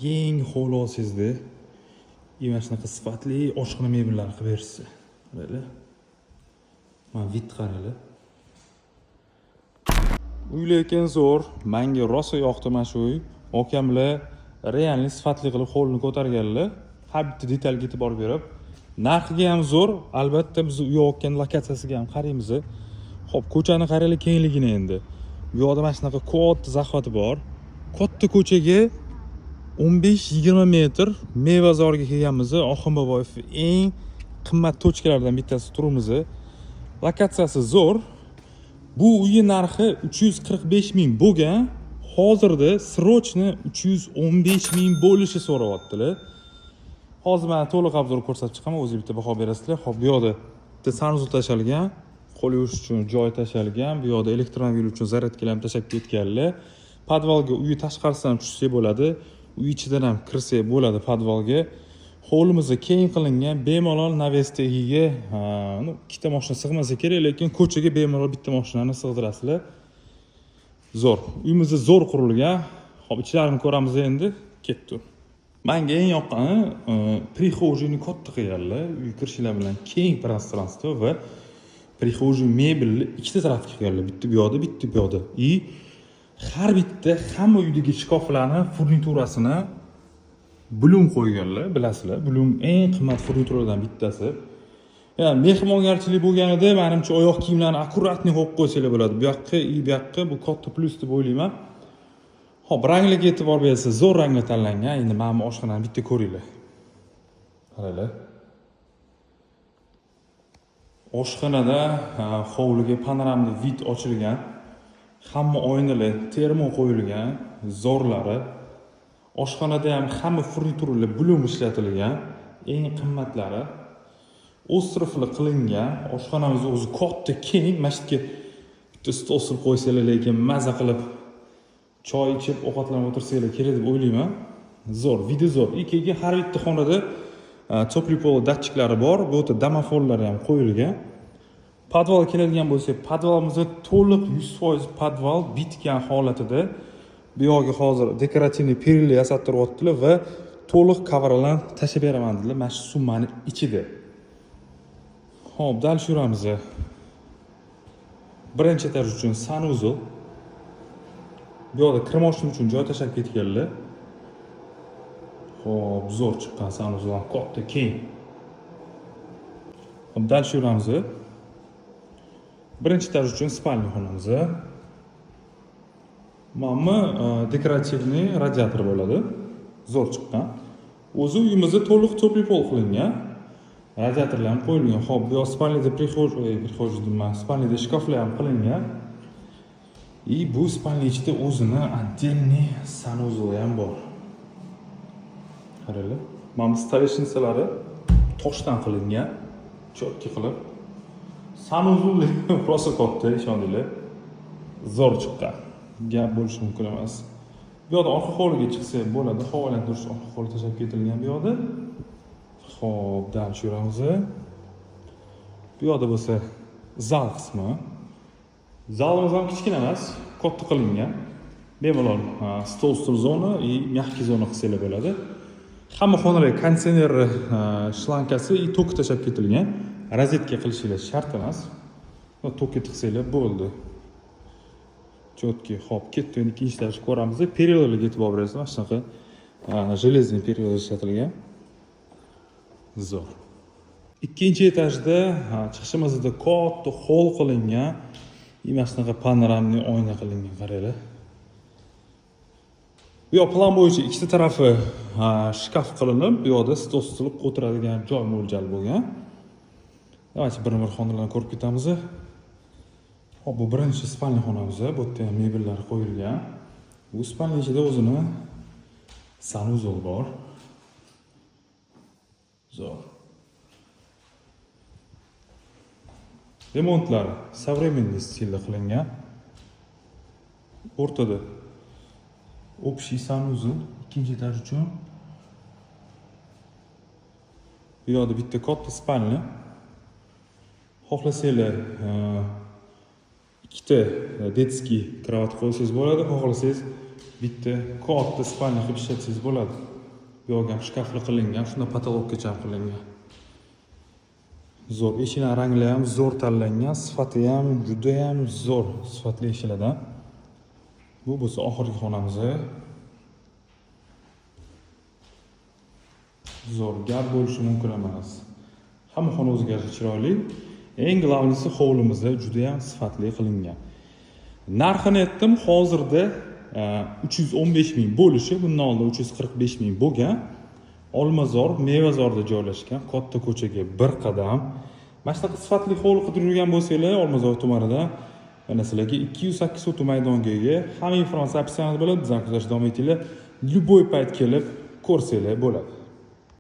Yangi hovli olsangizda, и mana shunaqa sifatli oshxona mebellari qilib berishsa. Qaranglar. Mana, вид qaranglar. Uy lekin zo'r, manga rosa yoqdi mana shu uy. Akamlar реальный sifatli qilib hovlini ko'targanlar. Har bitta detalga e'tibor berib. Narxiga ham zo'r. Albatta, biz uy olgan lokatsiyasiga ham qaraymiz. Xo'p, ko'chani qaranglar kengligini endi. Bu yoqda mana shunaqa katta захват i bor. Katta ko'chaga 15-20 metr Mevazorga kelganmiz. Oxunboboyev eng qimmat точка lardan bittasi turibmiz. Lokatsiyasi zo'r. Bu uyni narxi 345 ming bo'lgan. Hozirda срочно 315 ming bo'lishi so'rayaptilar. Hozir mana to'liq обзор ko'rsatib chiqaman, o'zingiz bitta baho berasizlar. Xo'p, bu yoqda bitta санузел tashalgan, qo'l yuvish uchun joy tashalgan, bu yoqda elektromobil uchun zaryadkalar ham tashlab ketganlar. Podvalga uyi tashqarisidan tushsak bo'ladi, uy ichidan ham kirsak bo'ladi podvalga. Hovlimiz keng qilingan, bemalol навес tagiga, ну, ikkita mashina sig'masa kerak, lekin ko'chaga bemalol bitta mashinani sig'dirasizlar. Zo'r. Uyimiz zo'r qurilgan. Xo'p, ichlarini ko'ramiz endi. Ketdi. Menga eng yoqqani, прихожий ni katta qilganlar. Uy kirishinglar bilan keng пространство va прихожий mebelni ikkita tarafga qilganlar. Bitta bu yoqda, bitta bu yoqda. И har bitta hamma uydagi shkaflarni furniturasini Blum qo'yganlar, bilasizlar. Blum eng qimmat furnituralardan bittasi. Yani mehmongarchilik bo'lganida, manimcha, oyoq kiyimlarni аккуратный qo'yib qo'ysanglar bo'ladi. Bu yoqqa и bu yoqqa, bu katta plyus deb o'ylayman. Xo'p, ranglarga e'tibor bersa, zo'r ranglar tanlangan. Endi mana bu oshxonani bitta ko'ringlar. Qaranglar. Oshxonada hovliga панорамный вид ochilgan. Hamma oynalar termo qo'yilgan, zo'rlari. Oshxonada ham hamma furnituralar Blum ishlatilgan, eng qimmatlari. Остров li qilingan. Oshxonamiz o'zi katta, keng. Mana shu yerga bitta stol surib qo'ysanglar, lekin maza qilib choy ichib, ovqatlanib o'tirsanglar kerak deb o'ylayman. Zo'r, вид i zo'r. И keyin har bitta xonada теплый пол datchiklari bor. Bu yerda domofonlar ham qo'yilgan. Podval keladigan bo'lsak, podvalimiz to'liq 100% podval bitgan holatida. Bu yog'iga hozir декоративный перила yasab turyaptilar va to'liq ковролин tashlab beraman dedilar mana shu summani ichida. Xo'p, дальше yuramiz. Birinchi etaj uchun санузел. Bu yoqda kir moshina uchun joy tashlab ketganlar. Xo'p, zo'r chiqqan санузел ham katta, keng. Xo'p, дальше yuramiz. Birinchi etaj uchun спальня xonamiz. Mana bu декоративный radiator bo'ladi. Zo'r chiqqan. O'zi uyimizda to'liq теплый пол qilingan. Radiatorlar ham qo'yilgan. Xo'p, bu yoq спальня da прихожий, прихожий deyman, спальня da shkaflar ham qilingan. И bu спальня ichida o'zini отдельный санузел i ham bor. Qaranglar. Mana bu столешница lari toshdan qilingan. Чётко qilib. Санузел rosa katta, ishoninglar. Zo'r chiqqan. Gap bo'lishi mumkin emas. Bu yoqda orqa hovliga chiqsa bo'ladi. Havo aylantirish orqa hovli tashlab ketilgan bu yoqda. Xo'p, дальше yuramiz. Bu yoqda bo'lsa zal qismi. Zalimiz ham kichkina emas, katta qilingan. Bemalol stol, stul zona и мягкий zona qilsanglar bo'ladi. Hamma xonalarga konditsioner shlankasi и tok tashlab ketilgan. Rozetka qilishinglar shart emas. Tokka tiqsanglar bo'ldi. Четкий. Xo'p, ketdi, endi ikkinchi etajni ko'ramiz. Перила larga e'tibor berasiz, mana shunaqa железный перила ishlatilgan. Zo'r. Ikkinchi etajda chiqishimizda katta hol qilingan. И mana shunaqa панорамный oyna qilingan, qaranglar. Bu yoq plan bo'yicha ikkita tarafi shkaf qilinib, bu yoqda stol tutilib o'tiradigan joy mo'ljal bo'lgan. Давайте bir-bir xonalarni ko'rib ketamiz. Xo'p, bu birinchi спальня xonamiz. Bu yerda ham mebellar qo'yilgan. Bu спальня ichida o'zini санузел bor. Zo'r. Remontlari современный stilda qilingan. O'rtada общий санузел ikkinchi etaj uchun. Bu yoqda bitta katta спальня. Xohlasanglar, ikkita детский кровать qo'ysangiz bo'ladi, xohlasangiz Bitta katta спальня qilib ishlatsangiz bo'ladi. Bu yoq ham shkafli qilingan, shunda потолок gacha ham qilingan. Zo'r. Eshiklar ranglari ham zo'r tanlangan, sifati ham juda ham zo'r, sifatli eshiklardan. Bu bo'lsa oxirgi xonamiz. Zo'r, gap bo'lishi mumkin emas. Hamma xona o'ziga yarasha chiroyli. Eng главный si, hovlimizda juda ham sifatli qilingan. Narxini aytdim, hozirda 315 ming bo'lishi, bundan oldin 345 ming bo'lgan. Olmazor, Mevazorda joylashgan, katta ko'chaga bir qadam. Mana shunaqa sifatli hovli qidirib yurgan bo'lsanglar, Olmazor tumanida mana sizlarga 208 sotix maydonga ega. Hamma informatsiya описание da bo'ladi, bizani kuzatishda davom etinglar. Любой payt kelib ko'rsanglar bo'ladi.